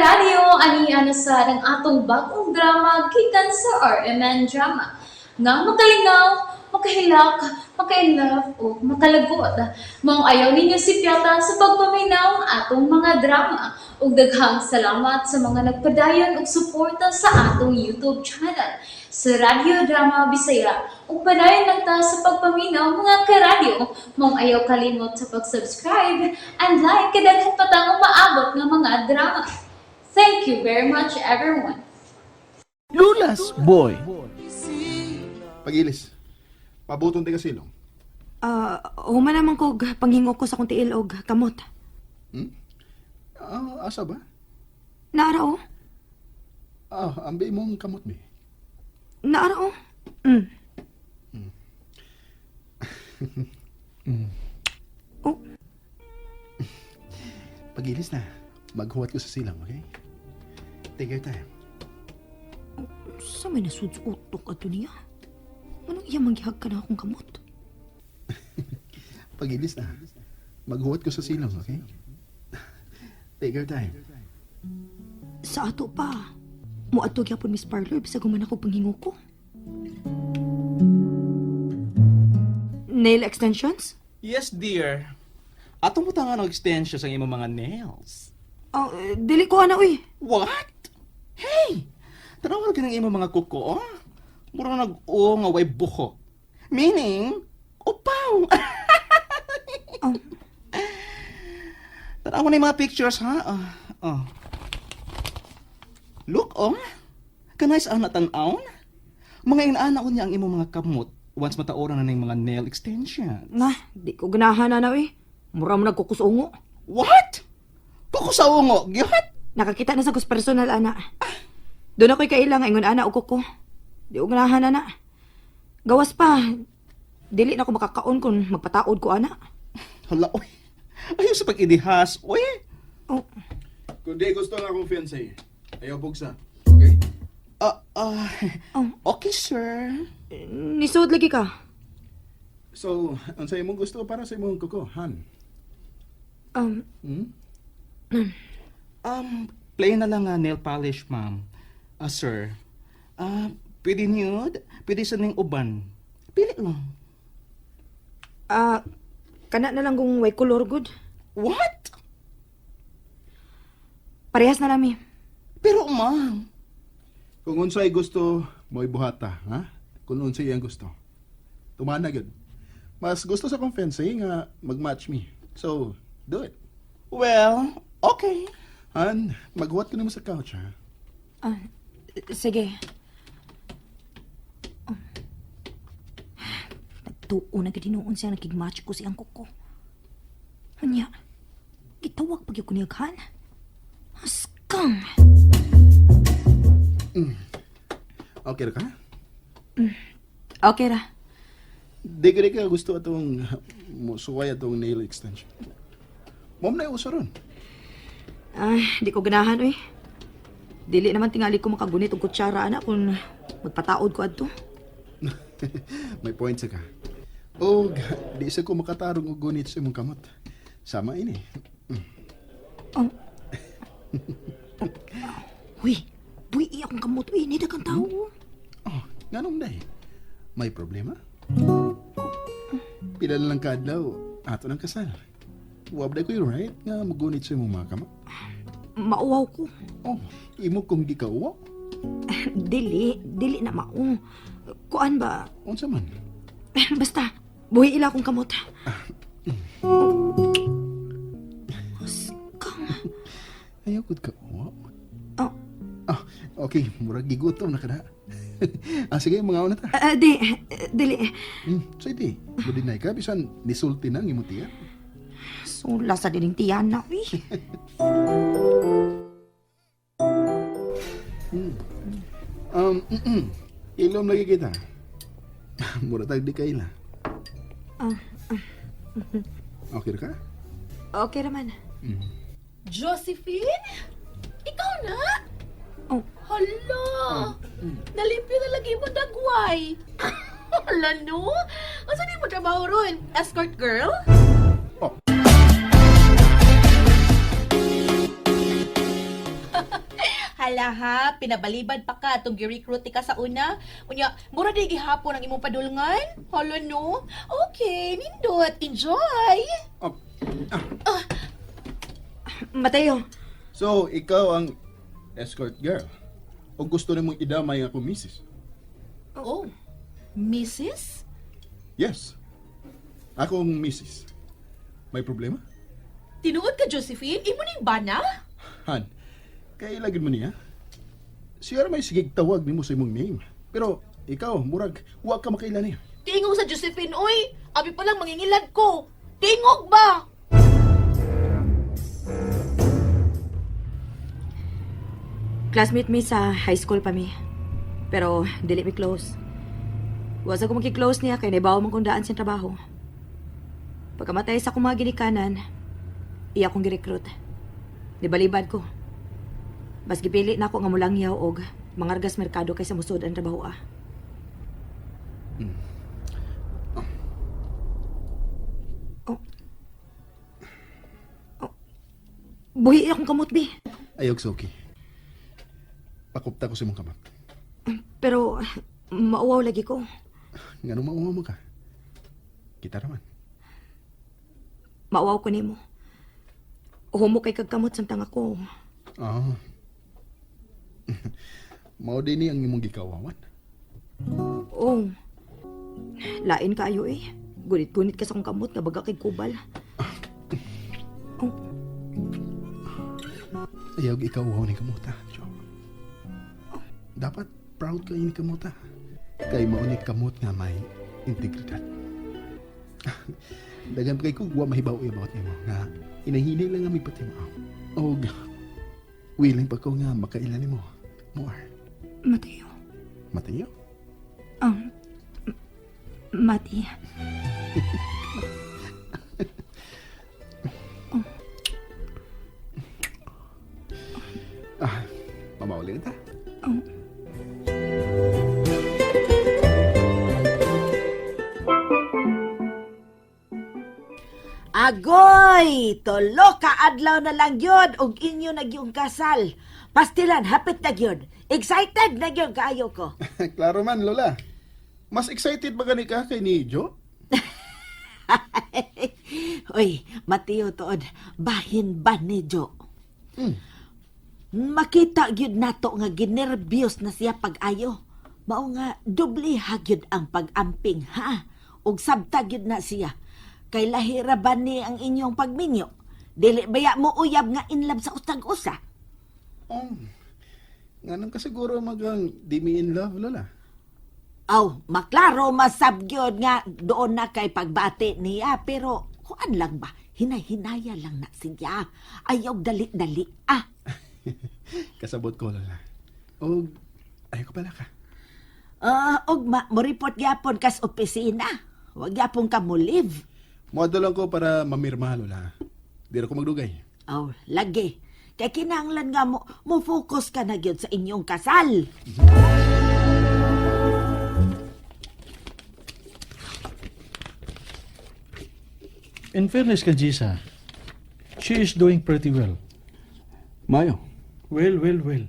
Karadyo, ani na sa ang atong bagong drama gikan sa RMN Drama. Nga makalingaw, makahilak, maka-inlove o makalagot. Maong ayaw ninyo sipyata sa pagpaminaw ang atong mga drama. Ug daghang salamat sa mga nagpadayon og suporta sa atong YouTube channel sa Radyo Drama Bisaya. Ug padayon lang ta sa pagpaminaw, mga karadyo. Maong ayaw kalimot sa pag-subscribe and like kay daghan pa tang umaabot nga mga drama. Thank you very much, everyone. Lulas Boy. Pagilis. Pabuton ti ka silong. Ah, human naman ko panghingo ko sa akong tiil og kamot. Ah, asa ba? Naara o. Ah, ambi mong kamot mi. Naara o. Oh, Pagilis na. Maghuwat ko sa silang, okay? Take your time. Sa may nasud utok ato niya. Anong iya manggihag ka na akong kamot? Pagilis na. Maghuwat ko sa silang, okay? Take your time. Sa ato pa. Muadto gyapon Miss Parlor bisag human ako panghingo ko. Nail extensions? Yes, dear. Atong butangan og extensions ang imong mga nails. Oh, eh, dili ko ana uy. What? Hey! Tanaw ka ng imong mga kuko, oh. Mura nag-o nga way buhok. Meaning, upaw. Oh, Tanaw na yung mga pictures, ha? Ah, oh. Look, oh. Kanay sa ana tan-awon. Mga inaana niya ang imong mga kamot once mataoran na ng mga nail extensions. Na, di ko ganahan ana uy. Mura mo nagkukusungo. What? Kuko sa ungo, gyud? Nakakita na sa kus personal ana. Doon ako'y kaila nga ingon ana og kuko. Di ko ganahan ana. Gawas pa. Dili na ko makakaon kung magpataod ko ana. Hala, oy. Ayaw sa pag-idihas, oy. Oh, Kung di gusto nga akong fiancé, ayaw bugsa. Okay? Ah, ah, Oh. okay, sir. Nisod lagi ka. So, unsa imong gusto para sa imong kuko, Han? Hmm? Plain na lang nail polish, ma'am. Ah, sir. Ah, pwede nude, pwede sa ning uban. Pili lang. Ah, kana na lang kung way color good. What? Parehas na lang mi. Pero, ma'am, Kung unsay gusto, mo'y buhata, ha? Kung unsay iyang gusto. Tumana gyud. Mas gusto sa akong fiancé nga mag-match me. So, do it. Well, okay. Han, maghuwat ko nimo sa couch, ha? Ah, sige. Oh. Nagtuo na gid hinuon siya nakig-match ko siyang kuko. Unya, gitawag pag ko niyaghan. Askang! Okay ra ka? Okay ra. Di ka ka gusto atong musuway atong nail extension. Mom na uso ron. Ay, di ko ganahan, uy. Dili naman tingali ko makagunit og kutsara ana kung magpataod ko adto. May point sa ka. O, di sa ko makatarong og gunit sa imong kamot. Sama ini. Oh. Uy, buhi akong kamot, uy. Nida kang tao. Oh, nganong day? May problema? Pila na lang kaadlaw, ato ng kasal. Wab day ko yung right nga mugunit sa imong mga kamot. Mauwaw ko. Oh, imo kong gikauwa? Dili, dili na mao. Kuan ba? Unsa man? Basta, buhi ila akong kamot. Askang. Ayaw gud ka uwa. Oh, Ah, okay, murag gigutom na kada. Ah, sige, mga una ta. ah, di, dili. So iti, budinay ka bisan nisulti na ang imong tiyan. Sula sa dining tiyan na, uy. Ilom lagi kita. Mura tag di kaila. Ah, Okay ra ka? Okay raman. Josephine? Ikaw na? Oh. Hala! Nalimpyo na lagi mo dagway. Hala no? Asa di mo trabaho ron? Escort girl? Oh. Hala ha, pinabalibad pa ka atong gi-recruit ka sa una. Unya, mura di gihapon ang imong padulngan. Hala no. Okay, nindot. Enjoy. Oh, Mateo, so, ikaw ang escort girl. O gusto nimong idamay ang akong misis? Oh, Mrs.? Yes. Akong misis. May problema? Tinuod ka, Josephine? Imo ning bana? Han, kailagin mo niya? Siya ra may sigig tawag nimo sa imong name. Pero ikaw, murag, wa ka makaila niya. Tingog sa Josephine, oy! Abi pa lang mangingilad ko. Tingog ba? Classmate mi sa high school pa mi. Pero dili mi close. Wa sa ko maki-close niya kay naibaw man kong daan sa trabaho. Pagkamatay sa akong mga ginikanan, iya akong girecruit. Nibalibad ko. Mas gipili na ako nga mulangyaw og mangargas merkado kaysa musod ang trabaho ah. Oh. Oh. Buhi akong kamot, bi. Ayog, Soki. Pakupta ko sa imong kamot. Pero mauwaw lagi ko. Nga nung mauwa mo ka? Kita raman. Mauwaw ko nimo. Humo kay kagkamot samtang ako. Ah. Mao din ni ang imong gikawawan. Oh. Lain kaayo eh. Gunit-gunit ka sa akong kamot nga baga kay kubal. Oh, Ayaw ikaw uhaw ni kamuta, Jo. Dapat proud ka ni kamuta. Kay mao ni kamot nga may integridad. Dagan pa kay kog wa mahibaw about nimo nga inahinay lang nga mipati mo. Og willing pa ko nga makaila nimo more. Mateo. Mateo? Mati. Ah, mamauli na ta. Oh. Agoy, tulo ka adlaw na lang yun ug inyo na gyud kasal. Pastilan hapit na gyud. Excited na gyud kaayo ko. Klaro man, Lola. Mas excited ba gani ka kay ni Jo? Uy, Mateo tuod, bahin ba ni Jo? Makita gyud nato nga ginerbyos na siya pag-ayo. Mao nga doble ha gyud ang pag-amping ha. Ug sabta gyud na siya. Kay lahira ba ni ang inyong pagminyo? Dili baya mo uyab nga in love sa usag usa? Oh. Nganong ka siguro magang di me in love, Lola? Aw, maklaro masab gyud nga doon na kay pagbati niya pero kuan lang ba hinay-hinaya lang na siya. Ayaw dali-dali ah. Kasabot ko, Lola. Og ayaw ko pala ka. Ah, ugma mo report gyapon kas opisina. Wag gyapon ka mo leave. Moadto lang ko para mamirma, Lola. Di ra ko magdugay. Aw, lagi. Kay kinahanglan nga mo mo focus ka na gyud sa inyong kasal. In fairness kay Jisa, she is doing pretty well. Mayo. Well, well, well.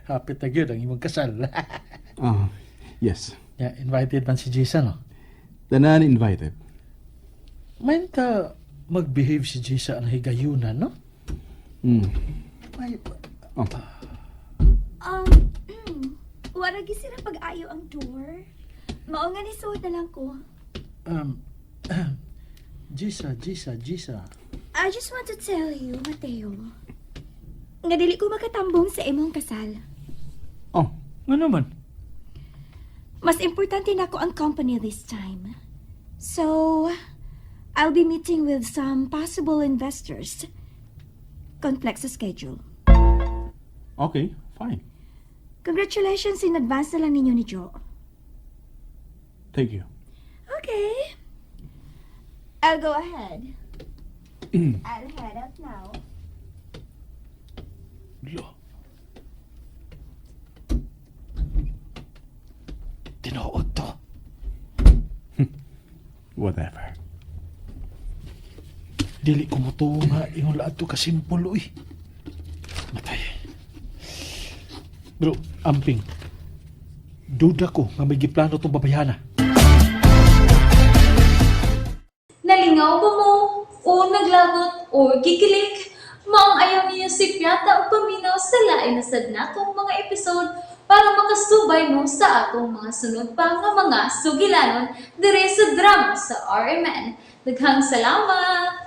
Happy na gyud ang imong kasal. Ah, yes. Yeah, invited man si Jisa, no? Tanan invited. Mainta mag-behave si Jisa ang higayunan, no? May, Oh. Um, wala gisira pag-ayo ang door. Mao nga ni suot na lang ko. Jisa, Jisa, Jisa. I just want to tell you, Mateo, nga dili ko makatambong sa imong kasal. Oh, Nga naman? Mas importante na ko ang company this time. So, I'll be meeting with some possible investors. Complex sa schedule. Okay, fine. Congratulations in advance na lang ninyo ni Joe. Thank you. Okay. I'll go ahead. I'll head out now. Lo. Tinuod to. Whatever. Dili ko mo nga ingon laad to kasimpol, uy. Matay. Pero, amping, duda ko nga may giplano tong babayhana. Nalingaw ba mo? O naglagot o gikilig? Maong ayaw niyo si Piata ang paminaw sa lain na sad natong mga episode para makasubay mo sa atong mga sunod pa nga mga sugilanon dire sa drama sa RMN. Daghang salamat!